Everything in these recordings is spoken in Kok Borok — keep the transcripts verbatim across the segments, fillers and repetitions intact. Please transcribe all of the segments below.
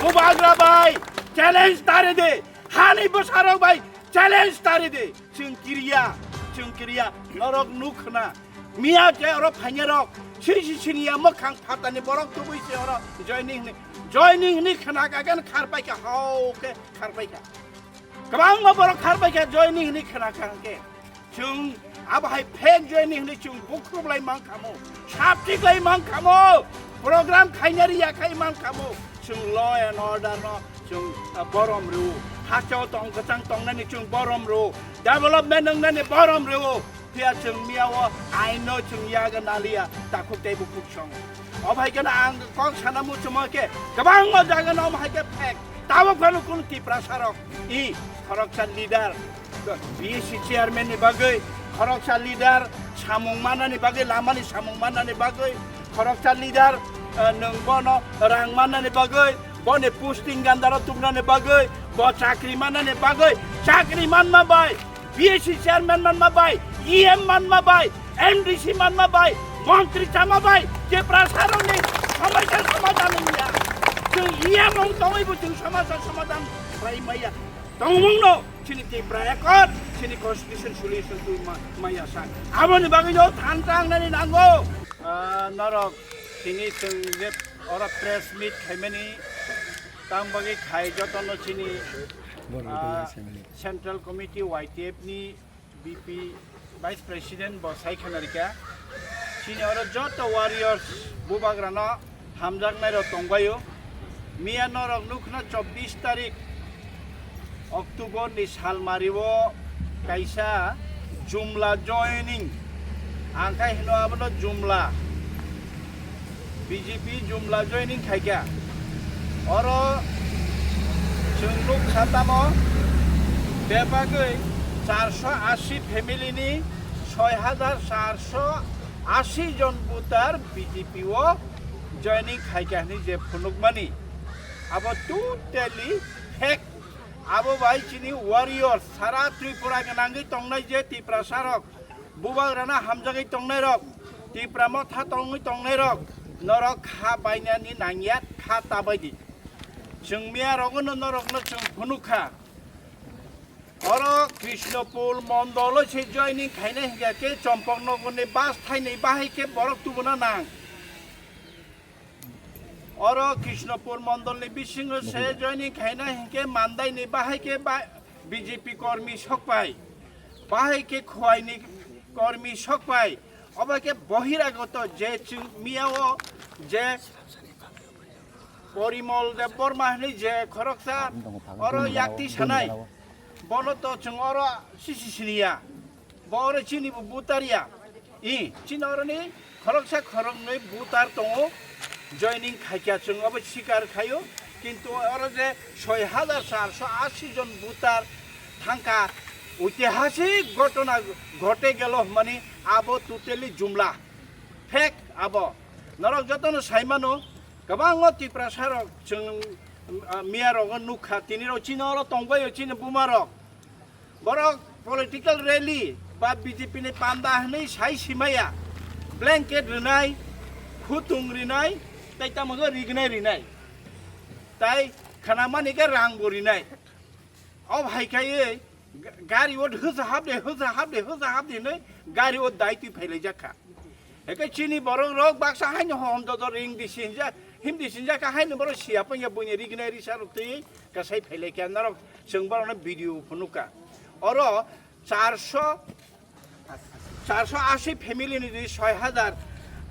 Bubagra bai challenge tari de, hani bwsarok bai challenge tari de. Chwng kiriya, chwng kiriya, norok nuk khna. Miya je oro phainarok, sisi siniya mwkhang phatani borok tubui se oro joining hini, joining hini khna ka gan kharpai kha, hau khe kharpai kha. Kwbangma borok kharpai kha joining hini khna kha hwnkhe. Chwng abo hai fake joining hwnwi chwng bukhruklai man khamo, saptiklai man khamo, program khainari yakhai man khamo. Chwng law and order no chwng, ah, borom rw. Hachao tong kwchang tongnani chwng borom rw. Development wngnani borom rw. Phiya chwng miya o aino chwng yaga naliya takhuk tei bukhuk song. Obo hai kheno ang kok sana muchuma khe kwbangma jaga no omo hai khe fake. Tabuk phano kunu Tiprasa rok i khoroksa leader, B S C chairman ni bagwi, khoroksa leader samung manani bagwi, lamani samung manani bagwi, khoroksa leader, eh, nwng bono rang manani bagwi, boni posting gandaro tubunani bagwi, bo chakri manani bagwi, chakri manma bai, B S C chairman manma bai, E M manma bai, M D C manma bai, montri chama bai, Tiprasa rokni somosya somadhan wngya. Chwng E M wng tongwi bo chwng somosya somadhan khlai maya. Tongmungno chini Tipra Accord, chini constitution solution twi ma-, maya sa. Aboni bagwi no thansa wngnani nango. Ah, norok tini chwng je oro press meet khaimani tang bagwi khai jotono chini, ah, Central Committee Y T F ni B P Vice President bo sai khana rikha. Chini oro joto warriors bubagrano hamjaknairok tongbaio. Miya norok nukna chobbish tarik October ni salmario kaisa jumla joining. Ang khai hino abono jumla. B J P jumla joining khaikha. Oro chwng nuk kha tamo bebagwi charsho ashi family ni soi hajar charsho ashi jon voter B J P o joining khaikha hwnwi je phunukmani. Abo totally fake. Abo bai chini warrior sara Tripura gwnangwi tongnai je Tiprasa rok, bubagrana hamjagwi tongnairok, Tipra motha tongwi tongnairok, norok kha bainani nangya, kha tabaidi. Chwng miya rogono norokno chwng phunukha. Oro Krishnopur mondolo se joining khainai hingkha khe Chompoknogorni bus thainwi bahai khe borok tubuna nang. Oro Krishnopur mondolni bisingo se joining khainai hinkhe Mandaini bahai khe ba-, B J P kormi sokpai, bahai khe Khowai ni kormi sokpai, obo khe bohiragoto je chwng miya o je Porimol Debbarma hwnwi je khoroksa oro yakti sanai, bono to chwng oro sisi siniya, bo oro chini bo butarya, i chini oroni khoroksa khoroknwi butar tongo, joining khaikha chwng obo sikar khaio, kintu oro je soi hajar charsho ashi jon butar thangkha, oitihasik ghotona ghote gelo hwnmani abo totally jumla, fake abo. Norok jotono saimano, kwbangma Tiprasa rok chwng, ah, miya rogo nukha, tini rok chini oro tongbaio chini buma rok. Borok political rally ba B J P ni panda hwnwi sai simaya, blanket rwnai, khutung rwnai, tei tamo khe rignai rwnai, tai khanamani khe rang bo rwnai. Ob hai khaiwi ga-, gari o hwsa hap de, hwsa hap de, hwsa hap de hwnwi gari o dai twi phailaijak kha. Eke chini borok rok baksa haino hom dodo ring di sinjak, him di sinjak kha haino borok siya panya buini rignai risa rok twi kasai phailai kha norok chwng borok no video phunukha. Oro charsho, charsho ashi family ni jodi soi hajar,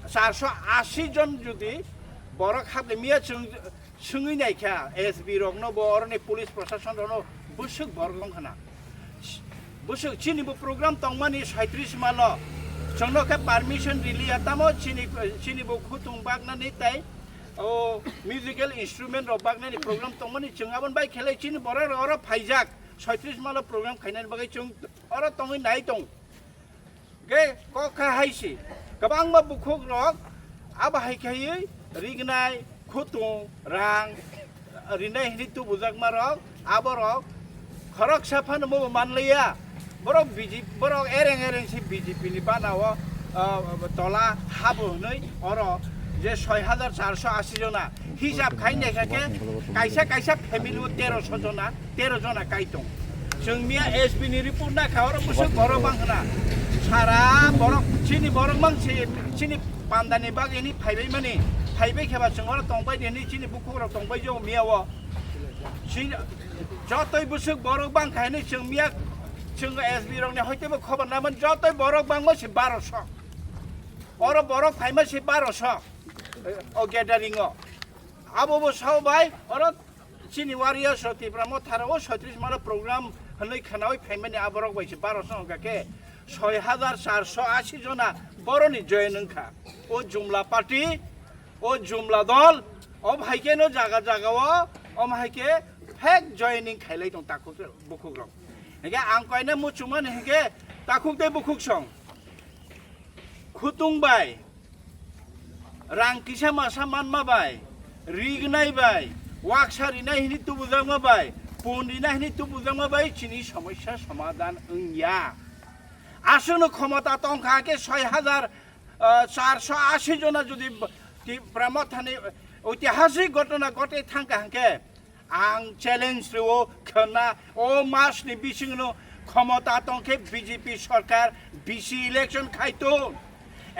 charsho ashi jon jodi borok hap de miya chwng Swngwi naikha S B rokno bo oroni police proshasonrokno bwswk borok wngkhana. Bwswk chini bo program tongmani saitris malo. Chwngno khe permission riliya tamo chini, chini bo khutung baknani tai o musical instrument rok baknani program tongmani chwng aboni bai khelai chini borok rok oro phaijak saitris malo program khainani bagwi chwng oro tongwi nai tong. Ge kok kha hai se. Kwbangma bukhuk rok abo hai khaiwi rignai, khutung, rang rinai hinwi tubujakma rok, abo rok khoroksa phano mo manliya. Borok B J P, borok ereng ereng se B J P ni bana o, ah, tola habo hinwi oro Je soi hajar charso ashi jona hisab khai naikha khe kaisa kaisa family o terosho jona, tero jona kai tong. Chwng miya S B ni report naikha, oro bwswk borok bang khna. Sara borok, chini borok mang se, chini pandani bagwi ni phaibai mani, phaibai kheba chwng oro tongbai di hwnwi chini bukhukrok tongbai jago miya o. Chini jotoi bwswk borok bang kha hwnwi chwng miya, chwng S B rokni hoitebo khobor naman, jotoi borok bangma se barosho. Oro borok phaima se barosho o gathering o. Abo bo sao bai, oro chini warriors rok Tipra Motha rok o soitris mano program hwnwi khwnawi phaimani aborok bai se barosho wngkha khe soi hajar charso ashi jona boroni join wngkha. O Jumla party, o Jumla dol, o hai khe no jaga jaga o, o hai khe fake joining khailai tong takhuk bukhuk rok. Hingkhe ang koina muchungmani hingkhe takhuk tei bukhuk song. Khutung bai, rang kisa masa manma bai, rignai bai, waksa rinai hini tubujakma bai, pun rinai hini tubujakma bai chini somosya somadhan wngya. Aswkno khomota tongkha khe soi hajar, ah, charso ashi jona jodi b-, Tipra Mothani oitihasik ghotona gotwi thangkha hwnkhe, ang challenge rwo khwna, o masni bisingno khomota tongkhe B J P sarkar B C election khaitong.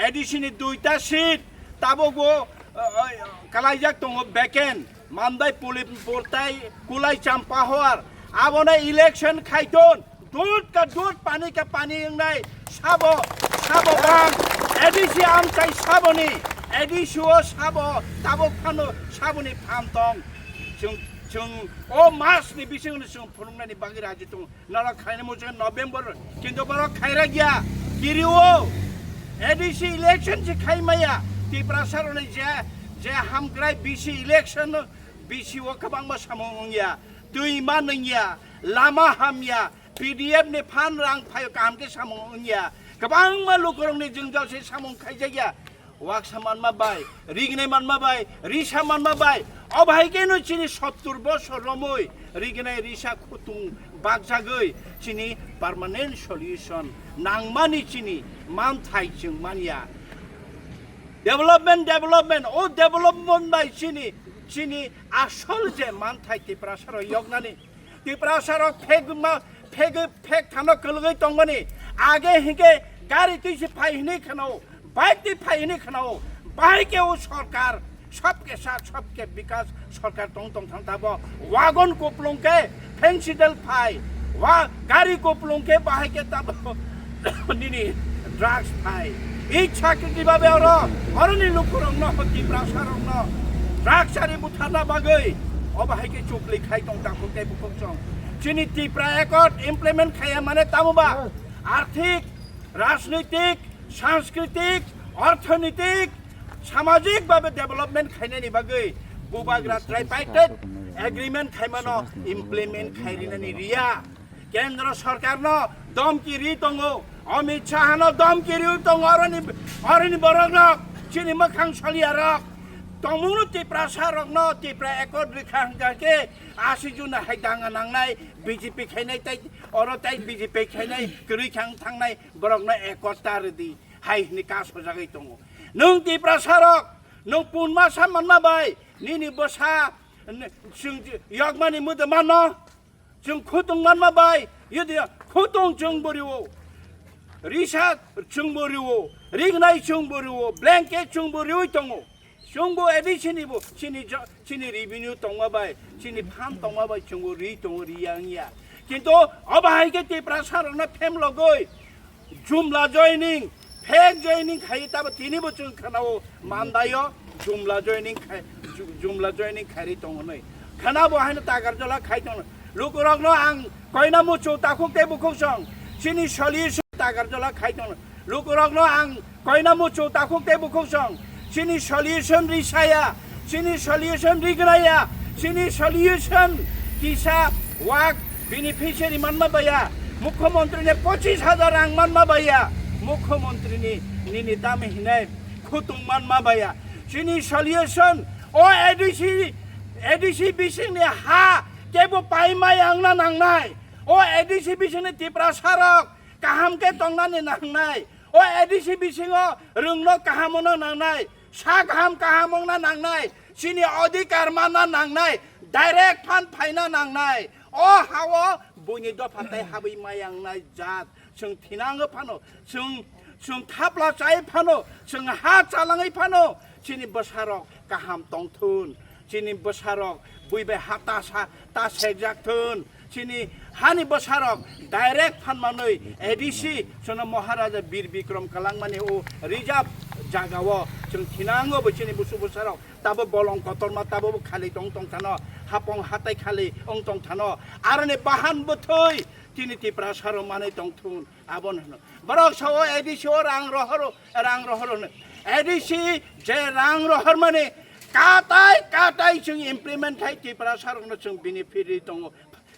A D C ni duita seat tabukbo, uh, uh, kalaijak tongo vacant. Mandai Pulipur tai Kulai Champahor. Abono election khaitong. Dud ka dud, pani ka pani wngnai sabo, sabo bang, A D C amchai saboni, A D C o sabo, tabuk phano saboni phan tong. Chwng, chwng o masni bisingno chwng phunuknani bagwi raji tongo. Norok khaina muchung November, kintu borok khaira gya, kiri o. A D C election se khai maya, Tiprasa rokni je, je hamkrai B C election, B C o kwbangma samung wngya, twi ma nungya, lama hamya, P D F ni phan rang phaio kaham khe samung wngya. Kwbangma lukurokni jwngjal se samung khaijakya. Waksa manma bai, rignai manma bai, risa manma bai. O bahai khe no chini sottur bosor romwi rignai risa khutung bakjagwi chini permanent solution nangmani chini manthai chwng manya. Development, development, o development bai chini, chini asol je manthai Tiprasa rok yoknani. Tiprasa rok phek ma, phek, phek thano kwlwgwi tongmani. Age hinkhe gari twi se phai hwnwi khwnao, bike twi phai hwnwi khwnao. Bahai khe o sarkar, sabke saath, sabke bikas sarkar tong tong thang tabo. Wagon kuplung khe pencil phai, wa gari kuplung khe bahai khe tabo nini drugs phai. Ichha kiti babe oro, oroni lukurokno, Tiprasa rokno drugs ari butharna bagwi, o bahai khe chukli khai tong takhuk tei bukhuk song. Chini Tipra Accord implement khaiya mane tamo ba? Arthik, rajnitik, sanskritik, orthonitik, samajik babe development khainani bagwi bubagra tripartite agreement khaimano implement khairinani riya. Kendra sarkarno domki ri tongo, Amit Shahano domki ri tongo, oroni, oroni borokno chini mwkhang soliya rok. Tongmungno Tiprasa rokno Tipra Accord rikha hwnkha khe ashi juna hai danga nangnai, B J P khainai tei oro tei B J P khainai kwrwi khang thangnai borokno Accord ta rwdi hai hwnwi kasojagwi tongo. Nwng Tiprasa rok, nwng punma sa manma bai nini bwsa, n-, chwng yokmani mwdwmano. Chwng khutung manma bai, yodi khutung chwngbo rio, risa chwngbo rio, rignai chwngbo rio, blanket chwngbo riwi tongo. Chwngbo A D C ni bo chini jo-, chini revenue tongma bai, chini phan tongma bai chwngbo ri tongo, riya wngya. Kintu obo hai khe Tiprasa rokno phem logoi. Jumla joining, fake joining khai tabo tini bo chwng khwnao mandaio jumla joining khai, ju-, jumla joining khairi tongo nai. Khwnabo haino tagarjola khai tongo. Lukurokno ang koina muchu takhuk tei bukhuk song. Chini solution tagarjola khai tongo. Lukurokno ang koina muchu takhuk tei bukhuk song. Chini solution risaya, chini solution rignaya, chini solution kisa wak beneficiary manma baya, mukhyamantri ni pochis hajar rang manma baya, mukhyamantri ni nini dami hinai khutung manma baya. Chini solution o A D C, A D C bising ni ha kebo paima yangna nangnai. O A D C bising ni Tiprasa rok kaham khe tongnani nangnai. O A D C bisingo rwngno kaham wngno nangnai. Sa kaham kaham wngna nangnai, chini adhikar manna nangnai, direct fund phaina nangnai. O hao buini dopha tai habwi mayangnai jat. Chwng thinango phano, chwng, chwng thapla chai phano, chwng ha chalangwi phano, chini bwsarok kaham tongthun, chini bwsarok bui bai ha ta sa, ta sekjak thun, chini hani bwsarok direct phan manwi A D C chwngno Maharaja Bir Bikram kalangmani o reserve jagao chwng thinango bo chini busu bwsarok tabo bolong kotorma tabo bo khali tong tong thano, hapong hatai khali ong tong thano, aroni bahan bwthwi tini Tiprasarok manwi tong thun. Abono hwno. Borok sao A D C o rang rohoro, rang rohoro hwno. A D C je rang rohormani katai katai chwng implement khai Tiprasarokno chwng bini phirwi tongo.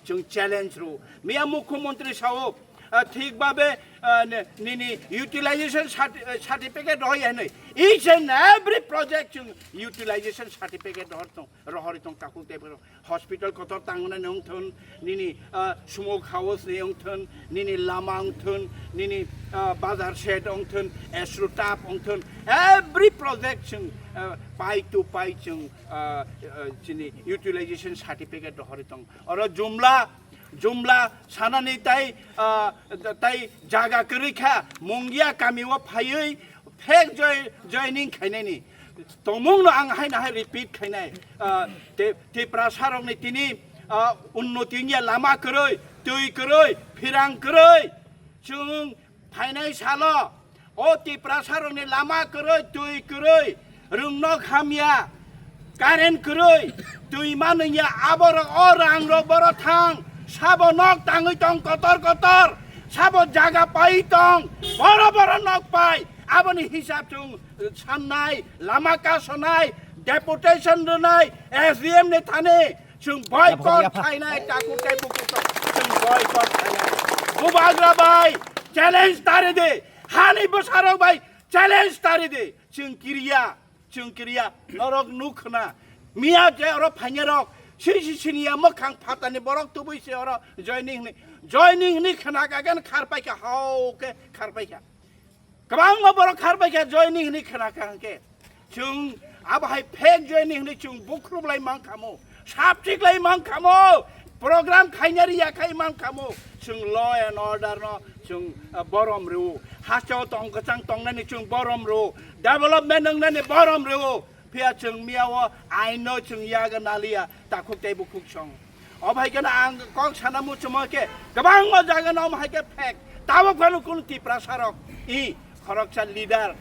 Chwng challenge rw. Miya Mukhyamantri sao, ah, thik babe, ah, ni-, nini utilization certi-, ah, certificate rohoi hwnwi. Each and every project chwng utilization certificate rohor tong, rohori tong takhuk tei borok. Hospital kotor tangnani wngthun, nini, ah, smoke house ni wngthun, nini lama wngthun, nini, ah, bazar shed wngthun, Asrotap wngthun, every project chwng, ah, pai to pai chwng, ah, ah, chini utilization certificate rohori tong. Oro jumla, jumla sanani tai, ah, tai jaga kwrwi kha, Mungia kami o phaiwi fake joi-, joining khainani. Tongmungno ang haino hai repeat khainai. Ah, te-, Tiprasarokni tini, ah, unnoti wngya lama kwrwi, twi kwrwi, phirang kwrwi. Chwng phainai salo o Tiprasarokni lama kwrwi, twi kwrwi, rwngnok hamya, current kwrwi, twi manwngya aborok o rangrok boro thang, sabo nok tangwi tong kotor kotor, sabo jaga pai tong, boro boro nok pai, aboni hisab chwng sannai, lama kasonai, deputation rwnai, S D M ni thani chwng boycott yapha. Khainai, takhuk tei bukhuk chwng boycott khainai. Bubagra bai challenge tari di, hani bwsarok bai challenge tari di, chwng kiriya, chwng kiriya, norok nuk khna. Miya je oro phainai rok, sisi siniya mwkhang phatani borok tubui se oro joining hwnwi, joining hwnwi khna kagan kharpai kha, hao khe kharpai kha. Kwbangma borok kharbai kha joining hwnwi khna kha hwnkhe. Chwng abo hai fake joining hwnwi chwng bukhrup lai man khamo, sapchik lai man khamo, program khaina riya khai man khamo. Chwng law and order no chwng, ah, borom rwo. Hasteo tong kwchang tongnani chwng borom rwo. Development wngnani borom rwo. Phiya chwng miya o aino chwng yaga naliya, takhuk tei bukhuk song. O hai kheno ang kok sana muchuma khe kwbangma jaga no hai khe fake. Tabuk phano kunu Tiprasa rok i khoroksa leader,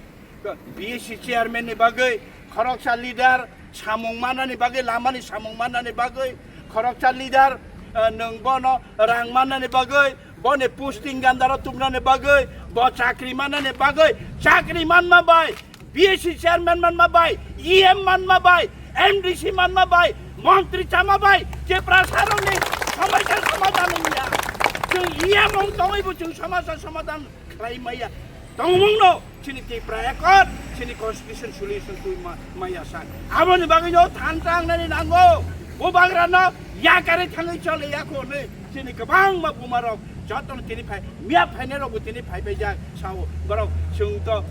B S C chairman ni bagwi, khoroksa leader samung manani bagwi, lamani samung manani bagwi, khoroksa leader, eh, nwng bono rang manani bagwi, boni posting gandaro tubnani bagwi, bo chakri manani bagwi, chakri manma bai, B S C chairman manma bai, E M manma bai, M D C manma bai, montri chama bai, Tiprasa rokni somosya somadhan wngya. Chwng E M wng tongwi bo chwng somosya somadhan khlai maya. Tongmungno chini Tipra Accord, chini constitution solution twi ma-, maya sa. Aboni bagwi no than tangnani nango. Bubagrano yakarwi thangwi chole yakho hwnwi chini kwbangma bumarok jotono tini phai, miya phainairokbo tini phaibaijak sao. Borok chwng to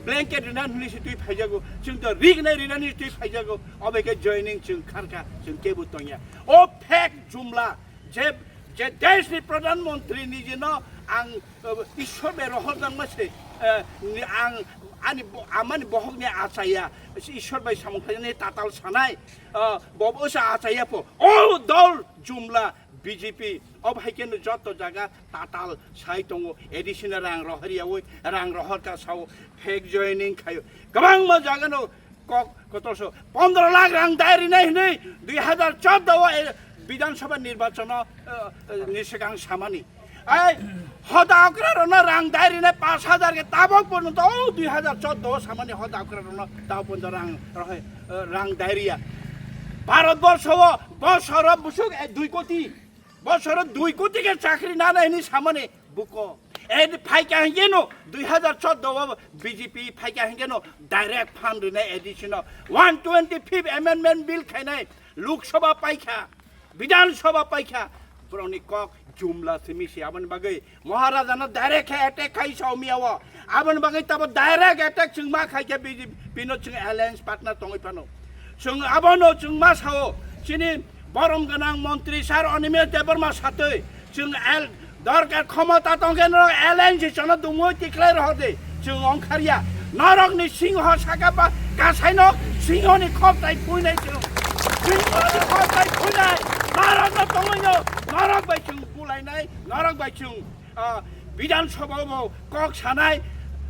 blanket rina hwnwi se twi phaijago, chwng to rignai rina hwnwi twi phaijago. Obo khe joining chwng kharkha, chwng kebo tongya. O fake jumla, je, je deshni Pradhan Mantri nijino ang, eh, Ishwar bai rohorjakma se, eh, ni ang ani bo-, amani bohokni achaya, Ishwar bai samung khlainani tatal sanai, eh, bo osa achaya pho. O dol jumla B J P, obo hai khe no joto jaga tatal sai tongo, additional rang rohor yaui, rang rohor ka sao, fake joining khaio. Kwbangma jaga no kok kotor so, pondro lakh rang dai rinai hinui dui hazar chordo o, eh, Bidhan Sabha nirbachon o, eh, eh, ni swkang samani. Ai, hoda okra rono rang dai rinai pash hazar khe tabok porjonto o dui hazar chordo o samani hoda okra rono tabo porjonto rang rohoi, eh, rang dai riya. Bharat borsho o bosoro busuk, eh, dui koti. Bosoro dui koti khe chakri nanai hinui samani buko. Edi phaikha hinkhe no dui hazar chordo o B J P phaikha hinkhe no direct fund rinai additional one twenty fifth amendment bill khainai Lok Sabha paikha, Bidhan Sabha paikha, Borokni kok jumla simi si aboni bagwi Maharajano direct khe attack khai saumiyao. Aboni bagwi tabo direct attack chwng ma khai khe B J P no chwng alliance partner tongwi phano. Chwng abono chwng ma sao chini borom gwnang montri sir Animesh Debbarma satwi chwng al dorkar khomota tongkhe norok alliance chono dumwi tikhlai rohor de chwng ongkharya. Norokni singho saka ba kasaino singhoni khoptai phuinai chwng. Singhoni khoptai phuinai norokno tongwino norok bai chwng bulainai norok bai chwng ah, Bidhan Sabha bo kok sanai,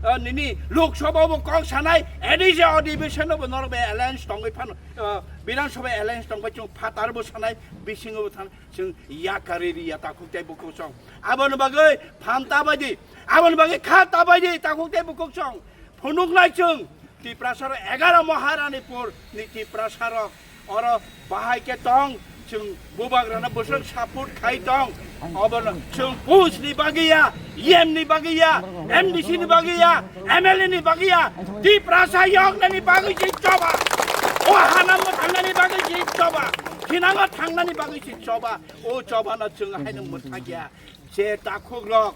ah, nini Lok Sabha bo kok sanai, A D C adhibeson bo norok bai alliance tongwi phano, ah, Bidhan Sabha alliance tongwi chwng phatar bo sanai, bisingo bo thanai, chwng yakari ri ya takhuk tei bukhuk song. Aboni bagwi phan ta bai di, aboni bagwi kha ta bai di takhuk tei bukhuk song. Phunuknai chwng Tiprasarok egaro Maharanipur ni Tiprasarok oro bahai khe tong, chwng bubagrano bwswk support khai tong. Obono chwng post ni bagwi ya, E M ni bagwi ya, M D C ni bagwi ya, M L A ni bagwi ya, Tiprasa yoknani bagwi se choba. O hana mwthangnani bagwi se choba. Thinango thangnani bagwi se choba. O chobano chwng haino mwthakya. Je takhukrok,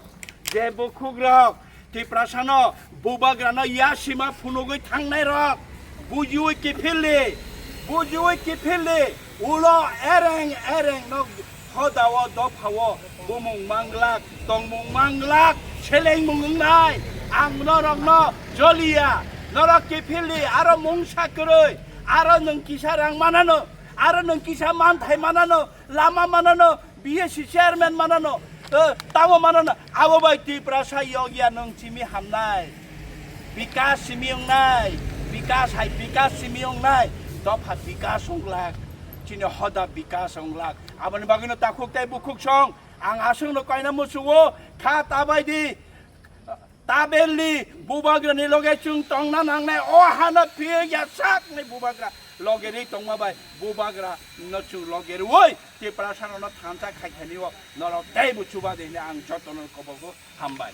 je bukhukrok, Tiprasano bubagrano yasima phunugwi thangnairok, bujiwi kiphildi, bujiwi kiphildi, ulo ereng ereng no hodao dophao bumung manglak, tongmung manglak, selengmung wngnai. Ang norokno joliya, norok kiphildi, aro mungsa kwrwi, aro nwng kisa rang manano, aro nwng kisa manthai manano, lama manano, B S C chairman manano, eh, tamo manano, abo bai Tiprasa yokya nwng simi hamnai. Bikas simi wngnai, bikas hai bikas simi wngnai, dopha bikas wnglak, chini hoda bikas wnglak. Aboni bagwino takhuk tei bukhuk song, ang aswkno koina musugo, kha ta bai di. Tabelni bubagrani loge chwng tongna nangnai, o hano phiyok ya sakni bubagra loge ri tongma bai bubagra no chwng loge rwi Tiprasano thansa khai thani o norok tei bo chuba de hwnwi ang jotono kobogo hambai.